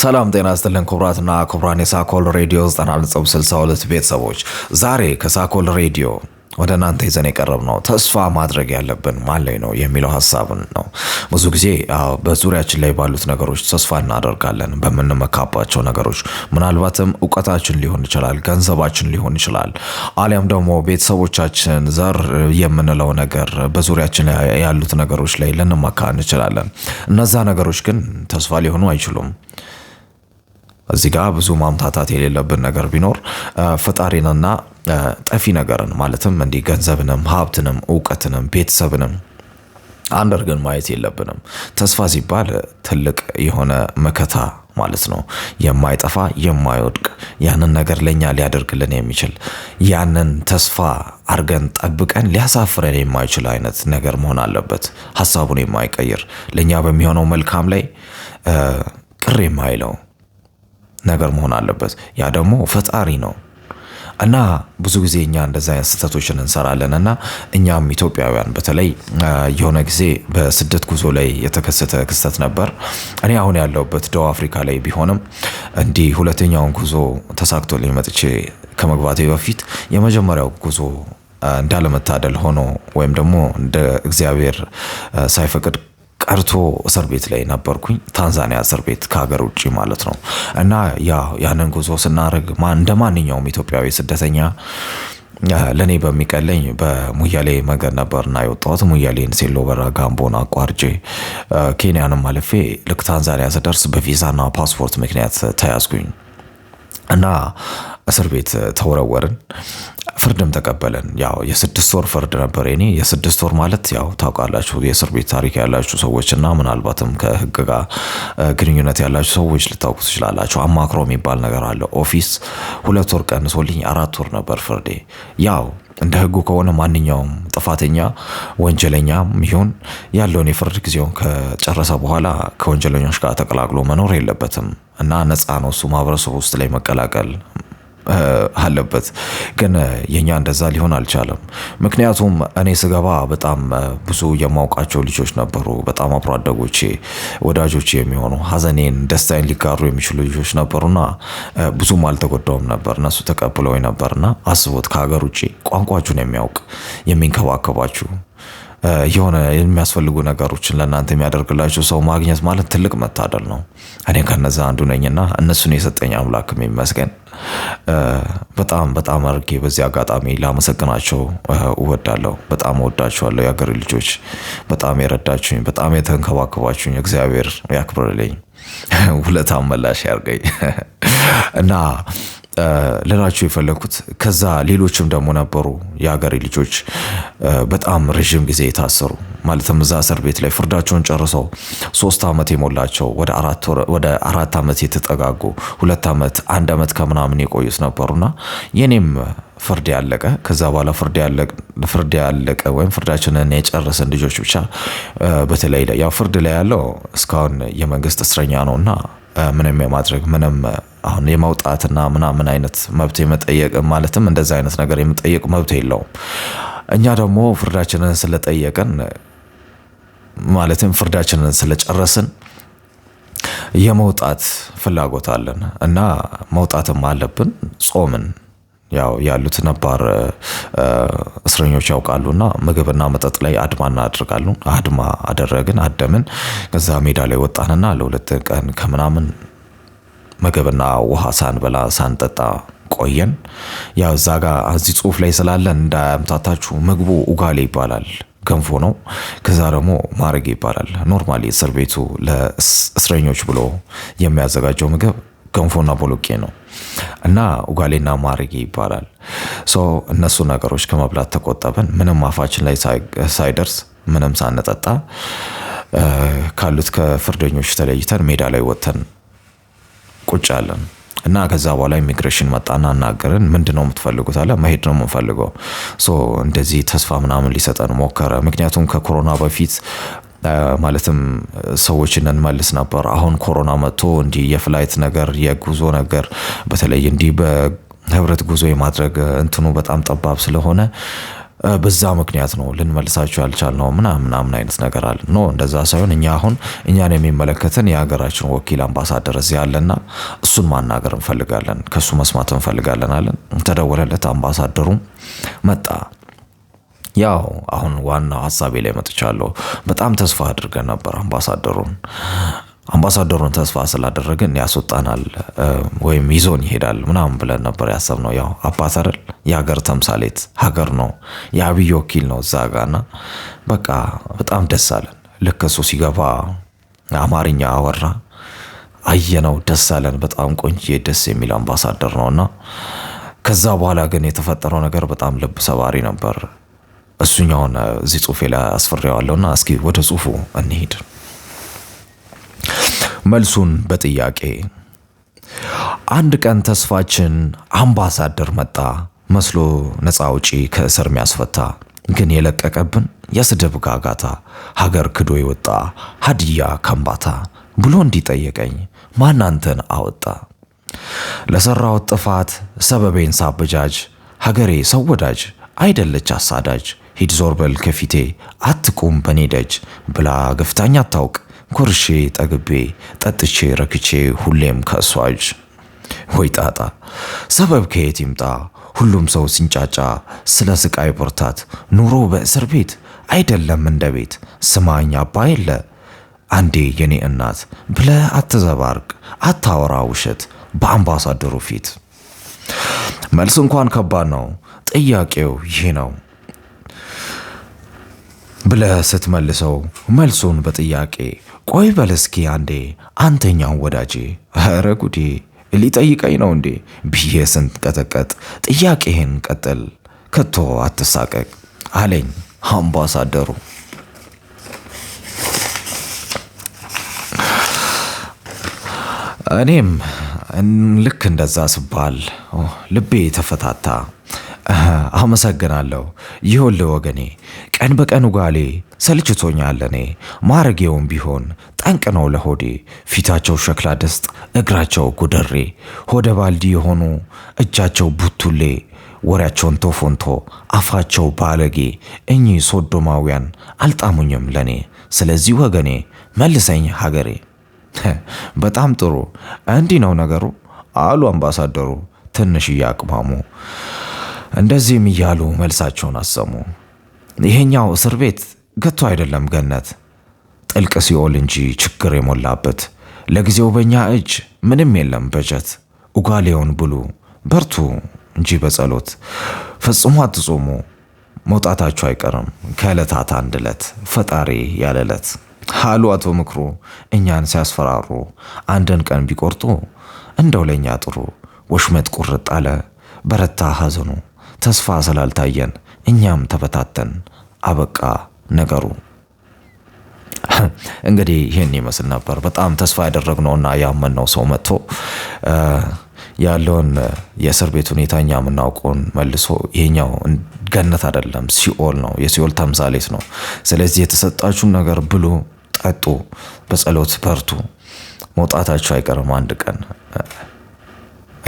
ሰላም ጤና ይስጥልን ክቡራትና ክቡራን የሳኮል ሬዲዮ 90.62 ቤተሰቦች፣ ዛሬ ከሳኮል ሬዲዮ ወደ እናንተ ይዘን የቀረብነው ተስፋ ማድረግ ያለብን ማን ላይ ነው የሚለው ሀሳብን ነው። ብዙ ጊዜ በዙሪያችን ላይ ባሉት ነገሮች ተስፋ እናደርጋለን፣ በምንመካባቸው ነገሮች። ምናልባትም እውቀታችን ሊሆን ይችላል፣ ገንዘባችን ሊሆን ይችላል፣ አሊያም ደግሞ ቤተሰቦቻችን፣ ዘር የምንለው ነገር፣ በዙሪያችን ያሉት ነገሮች ላይ ልንመካ እንችላለን። እነዛ ነገሮች ግን ተስፋ ሊሆኑ አይችሉም። እዚህ ጋር ብዙ ማምታታት የሌለብን ነገር ቢኖር ፈጣሪንና ጠፊ ነገርን፣ ማለትም እንዲህ ገንዘብንም፣ ሀብትንም፣ እውቀትንም፣ ቤተሰብንም አንድ አድርገን ማየት የለብንም። ተስፋ ሲባል ትልቅ የሆነ መከታ ማለት ነው። የማይጠፋ፣ የማይወድቅ፣ ያንን ነገር ለእኛ ሊያደርግልን የሚችል፣ ያንን ተስፋ አርገን ጠብቀን ሊያሳፍረን የማይችል አይነት ነገር መሆን አለበት። ሀሳቡን የማይቀይር፣ ለእኛ በሚሆነው መልካም ላይ ቅር የማይለው ነገር መሆን አለበት። ያ ደግሞ ፈጣሪ ነው። እና ብዙ ጊዜ እኛ እንደዚ አይነት ስህተቶችን እንሰራለን። እና እኛም ኢትዮጵያውያን በተለይ የሆነ ጊዜ በስደት ጉዞ ላይ የተከሰተ ክስተት ነበር። እኔ አሁን ያለሁበት ደቡብ አፍሪካ ላይ ቢሆንም እንዲህ ሁለተኛውን ጉዞ ተሳክቶልኝ መጥቼ ከመግባቴ በፊት የመጀመሪያው ጉዞ እንዳለመታደል ሆኖ ወይም ደግሞ እንደ እግዚአብሔር ሳይፈቅድ ቀርቶ እስር ቤት ላይ ነበርኩኝ። ታንዛኒያ እስር ቤት፣ ከሀገር ውጭ ማለት ነው። እና ያንን ጉዞ ስናደርግ እንደ ማንኛውም ኢትዮጵያዊ ስደተኛ ለእኔ በሚቀለኝ በሙያሌ መንገድ ነበርና የወጣሁት። ሙያሌን፣ ሴሎ በራ፣ ጋምቦን አቋርጬ ኬንያንም አልፌ ልክ ታንዛኒያ ስደርስ በቪዛና ፓስፖርት ምክንያት ተያዝኩኝ እና እስር ቤት ተወረወርን። ፍርድም ተቀበለን። ያው የ6 ወር ፍርድ ነበር የኔ። የ6 ወር ማለት ያው ታውቃላችሁ፣ የእስር ቤት ታሪክ ያላችሁ ሰዎች እና ምናልባትም ከህግ ጋር ግንኙነት ያላችሁ ሰዎች ልታውቁ ትችላላችሁ። አማክሮ የሚባል ነገር አለ። Office 2 ወር ቀንሶልኝ 4 ወር ነበር ፍርዴ። ያው እንደ ህጉ ከሆነ ማንኛውም ጥፋተኛ ወንጀለኛ ይሁን ያለውን የፍርድ ጊዜውን ከጨረሰ በኋላ ከወንጀለኞች ጋር ተቀላቅሎ መኖር የለበትም እና ነፃ ነው እሱ፣ ማህበረሰቡ ውስጥ ላይ መቀላቀል አለበት። ግን የኛ እንደዛ ሊሆን አልቻለም። ምክንያቱም እኔ ስገባ በጣም ብዙ የማውቃቸው ልጆች ነበሩ። በጣም አብሮ አደጎቼ፣ ወዳጆቼ የሚሆኑ፣ ሀዘኔን ደስታዬን ሊጋሩ የሚችሉ ልጆች ነበሩና ብዙም አልተጎዳውም ነበር። እነሱ ተቀብለውኝ ነበርና አስቦት፣ ከሀገር ውጭ ቋንቋችሁን የሚያውቅ፣ የሚንከባከባችሁ፣ የሆነ የሚያስፈልጉ ነገሮችን ለእናንተ የሚያደርግላችሁ ሰው ማግኘት ማለት ትልቅ መታደል ነው። እኔ ከነዛ አንዱ ነኝና እነሱን የሰጠኝ አምላክ ይመስገን። በጣም በጣም አድርጌ በዚህ አጋጣሚ ላመሰግናቸው እወዳለሁ። በጣም እወዳችኋለሁ የሀገሬ ልጆች፣ በጣም የረዳችሁኝ፣ በጣም የተንከባከባችሁኝ እግዚአብሔር ያክብርልኝ፣ ውለታ መላሽ ያርገኝ። እና ልላችሁ የፈለግኩት ከዛ ሌሎችም ደግሞ ነበሩ የሀገሬ ልጆች በጣም ረዥም ጊዜ የታሰሩ፣ ማለትም እዛ እስር ቤት ላይ ፍርዳቸውን ጨርሰው 3 ዓመት የሞላቸው፣ ወደ 4 ዓመት የተጠጋጉ፣ 2 ዓመት፣ 1 ዓመት ከምናምን የቆዩት ነበሩና የኔም ፍርድ ያለቀ፣ ከዛ በኋላ ፍርድ ያለቀ ወይም ፍርዳችንን የጨረስን ልጆች ብቻ፣ በተለይ ያው ፍርድ ላይ ያለው እስካሁን የመንግስት እስረኛ ነው እና ምንም የማድረግ፣ ምንም አሁን የመውጣትና ምናምን አይነት መብት የመጠየቅ፣ ማለትም እንደዛ አይነት ነገር የመጠየቅ መብት የለውም። እኛ ደግሞ ፍርዳችንን ስለጠየቅን፣ ማለትም ፍርዳችንን ስለጨረስን የመውጣት ፍላጎት አለን እና መውጣትም አለብን። ጾምን። ያው ያሉት ነባር እስረኞች ያውቃሉና ምግብና መጠጥ ላይ አድማ እናደርጋለን። አድማ አደረግን፣ አደምን። ከዛ ሜዳ ላይ ወጣንና ለ2 ቀን ከምናምን ምግብና ውሃ ሳንበላ ሳንጠጣ ቆየን። ያው እዛ ጋ እዚህ ጽሁፍ ላይ ስላለ እንዳያምታታችሁ ምግቡ ኡጋሌ ይባላል፣ ገንፎ ነው። ከዛ ደግሞ ማረግ ይባላል። Normally እስር ቤቱ ለእስረኞች ብሎ የሚያዘጋጀው ምግብ ገንፎና ቦሎቄ ነው እና ኡጋሌና ማረጌ ይባላል። So እነሱ ነገሮች ከመብላት ተቆጠብን። ምንም አፋችን ላይ ሳይደርስ፣ ምንም ሳንጠጣ ካሉት ከፍርደኞች ተለይተን ሜዳ ላይ ወጥተን ቁጭ አለን እና ከዛ በኋላ ኢሚግሬሽን መጣና አናገረን። ምንድን ነው የምትፈልጉት አለ። መሄድ ነው የምንፈልገው። So እንደዚህ ተስፋ ምናምን ሊሰጠን ሞከረ። ምክንያቱም ከኮሮና በፊት ማለትም ሰዎችን እንመልስ ነበር። አሁን ኮሮና መጥቶ እንዲህ የ flight ነገር፣ የጉዞ ነገር፣ በተለይ እንዲህ በህብረት ጉዞ የማድረግ እንትኑ በጣም ጠባብ ስለሆነ በዛ ምክንያት ነው ልንመልሳችሁ ያልቻልነው ምናምን ምናምን አይነት ነገር አለ። No፣ እንደዛ ሳይሆን እኛ አሁን እኛን የሚመለከትን የሀገራችን ወኪል አምባሳደር እዚህ አለና እሱን ማናገር እንፈልጋለን፣ ከእሱ መስማት እንፈልጋለን አለን። ተደወለለት፣ አምባሳደሩ መጣ። ያው አሁን ዋናው ሀሳቤ ላይ መጥቻለሁ። በጣም ተስፋ አድርገን ነበር አምባሳደሩን ተስፋ ስላደረግን ያስወጣናል ወይም ይዞን ይሄዳል ምናምን ብለን ነበር ያሰብነው። ያው አባት አይደል፣ የሀገር ተምሳሌት ሀገር ነው፣ የአብይ ወኪል ነው እዛ ጋ እና በቃ በጣም ደስ አለን። ልክ እሱ ሲገባ አማርኛ አወራ፣ አየነው፣ ደስ አለን። በጣም ቆንጆ ደስ የሚል አምባሳደር ነው እና ከዛ በኋላ ግን የተፈጠረው ነገር በጣም ልብ ሰባሪ ነበር። እሱኛውን እዚህ ጽሁፌ ላይ አስፍሬዋለሁና እስኪ ወደ ጽሁፉ እንሂድ። መልሱን በጥያቄ። አንድ ቀን ተስፋችን አምባሳደር መጣ መስሎ ነፃ አውጪ ከእስር የሚያስፈታ፣ ግን የለቀቀብን የስድብ ጋጋታ፣ ሀገር ክዶ የወጣ ሀዲያ ከምባታ ብሎ እንዲጠየቀኝ ማን አንተን አወጣ? ለሰራሁት ጥፋት ሰበቤን ሳበጃጅ፣ ሀገሬ ሰው ወዳጅ አይደለች አሳዳጅ፣ ሂድ ዞር በል ከፊቴ አትቁም በኔ ደጅ ብላ ገፍታኝ አታውቅ፣ ጎርሼ ጠግቤ ጠጥቼ ረክቼ ሁሌም ከእሷ እጅ። ወይ ጣጣ፣ ሰበብ ከየት ይምጣ? ሁሉም ሰው ሲንጫጫ ስለ ስቃይ ብርታት፣ ኑሮ በእስር ቤት አይደለም እንደ ቤት። ስማኝ አባ የለ አንዴ የኔ እናት ብለህ አትዘባርቅ፣ አታወራ ውሸት በአምባሳደሩ ፊት። መልስ እንኳን ከባድ ነው፣ ጥያቄው ይህ ነው ብለህ ስትመልሰው መልሱን በጥያቄ፣ ቆይ በል እስኪ አንዴ አንተኛው ወዳጄ፣ ኧረ ጉዴ ሊጠይቀኝ ነው እንዴ ብዬ ስንቀጠቀጥ፣ ጥያቄህን ቀጥል ከቶ አትሳቀቅ አለኝ አምባሳደሩ። እኔም ልክ እንደዛ ስባል ልቤ ተፈታታ። አመሰግናለሁ። ይኸውልህ ወገኔ፣ ቀን በቀን ውጋሌ ሰልችቶኛል እኔ፣ ማረጌውም ቢሆን ጠንቅ ነው ለሆዴ። ፊታቸው ሸክላ ድስት እግራቸው ጉደሬ፣ ሆደ ባልዲ የሆኑ እጃቸው ቡቱሌ፣ ወሬያቸውን ቶፎንቶ አፋቸው ባለጌ፣ እኚህ ሶዶማውያን አልጣሙኝም ለኔ። ስለዚህ ወገኔ መልሰኝ ሀገሬ። በጣም ጥሩ፣ እንዲህ ነው ነገሩ አሉ አምባሳደሩ ትንሽ እያቅማሙ። እንደዚህም እያሉ መልሳቸውን አሰሙ። ይሄኛው እስር ቤት ገቶ አይደለም ገነት፣ ጥልቅ ሲኦል እንጂ ችግር የሞላበት። ለጊዜው በእኛ እጅ ምንም የለም በጀት። ኡጋሌውን ብሉ በርቱ እንጂ በጸሎት ፈጽሞ አትጾሙ። መውጣታችሁ አይቀርም ከዕለታት አንድ ዕለት ፈጣሪ ያለለት አሉ አቶ ምክሩ እኛን ሲያስፈራሩ። አንድን ቀን ቢቆርጡ እንደው ለእኛ ጥሩ። ወሽመጥ ቁርጥ አለ፣ በረታ ሐዘኑ። ተስፋ ስላልታየን እኛም ተበታተን፣ አበቃ ነገሩ። እንግዲህ ይህን ይመስል ነበር። በጣም ተስፋ ያደረግነውና ያመንነው ሰው መጥቶ ያለውን የእስር ቤት ሁኔታ እኛ የምናውቀውን መልሶ ይሄኛው ገነት አይደለም ሲኦል ነው፣ የሲኦል ተምሳሌት ነው። ስለዚህ የተሰጣችሁን ነገር ብሉ፣ ጠጡ፣ በጸሎት በርቱ፣ መውጣታችሁ አይቀርም አንድ ቀን።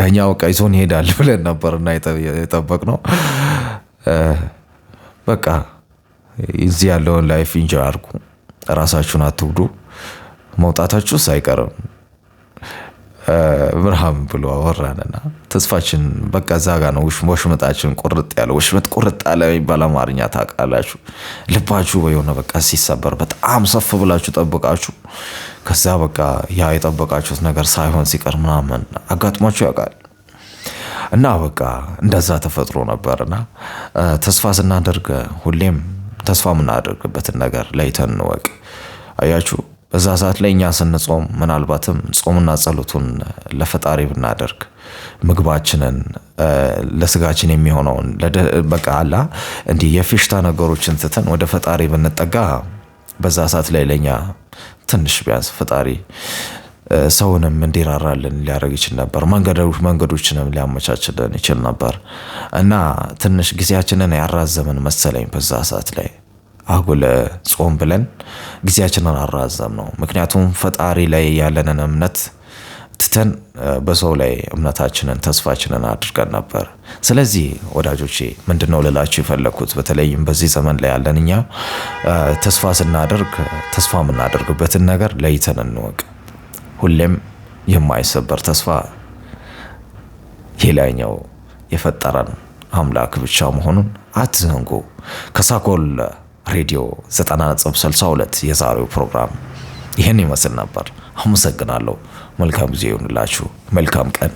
እኛ በቃ ይዞን ይሄዳል ብለን ነበርና የጠበቅነው። በቃ እዚህ ያለውን life enjoy አድርጉ፣ ራሳችሁን አትጉዱ፣ መውጣታችሁስ አይቀርም ብርሃም ብሎ አወራንና ተስፋችን በቃ እዛ ጋ ነው። ወሽመጣችን ቁርጥ ያለ፣ ወሽመጥ ቁርጥ ያለ የሚባል አማርኛ ታውቃላችሁ። ልባችሁ በየሆነ በቃ ሲሰበር በጣም ሰፍ ብላችሁ ጠብቃችሁ ከዛ በቃ ያ የጠበቃችሁት ነገር ሳይሆን ሲቀር ምናምን አጋጥሟችሁ ያውቃል? እና በቃ እንደዛ ተፈጥሮ ነበርና ተስፋ ስናደርግ ሁሌም ተስፋ የምናደርግበትን ነገር ለይተን እንወቅ። አያችሁ፣ በዛ ሰዓት ላይ እኛ ስንጾም ምናልባትም ጾምና ጸሎቱን ለፈጣሪ ብናደርግ፣ ምግባችንን ለስጋችን የሚሆነውን በቃ አላ እንዲህ የፌሽታ ነገሮችን ትተን ወደ ፈጣሪ ብንጠጋ በዛ ሰዓት ላይ ለእኛ ትንሽ ቢያንስ ፈጣሪ ሰውንም እንዲራራልን ሊያደርግ ይችል ነበር። መንገዶችንም ሊያመቻችልን ይችል ነበር እና ትንሽ ጊዜያችንን ያራዘምን መሰለኝ፣ በዛ ሰዓት ላይ አጉል ጾም ብለን ጊዜያችንን አራዘም ነው። ምክንያቱም ፈጣሪ ላይ ያለንን እምነት ትተን በሰው ላይ እምነታችንን ተስፋችንን አድርገን ነበር። ስለዚህ ወዳጆቼ፣ ምንድነው ልላችሁ የፈለግኩት፣ በተለይም በዚህ ዘመን ላይ ያለን እኛ ተስፋ ስናደርግ ተስፋ የምናደርግበትን ነገር ለይተን እንወቅ። ሁሌም የማይሰበር ተስፋ የላይኛው የፈጠረን አምላክ ብቻ መሆኑን አትዘንጉ። ከሳኮል ሬዲዮ 90.62 የዛሬው ፕሮግራም ይህን ይመስል ነበር። አመሰግናለሁ። መልካም ጊዜ ይሁንላችሁ። መልካም ቀን።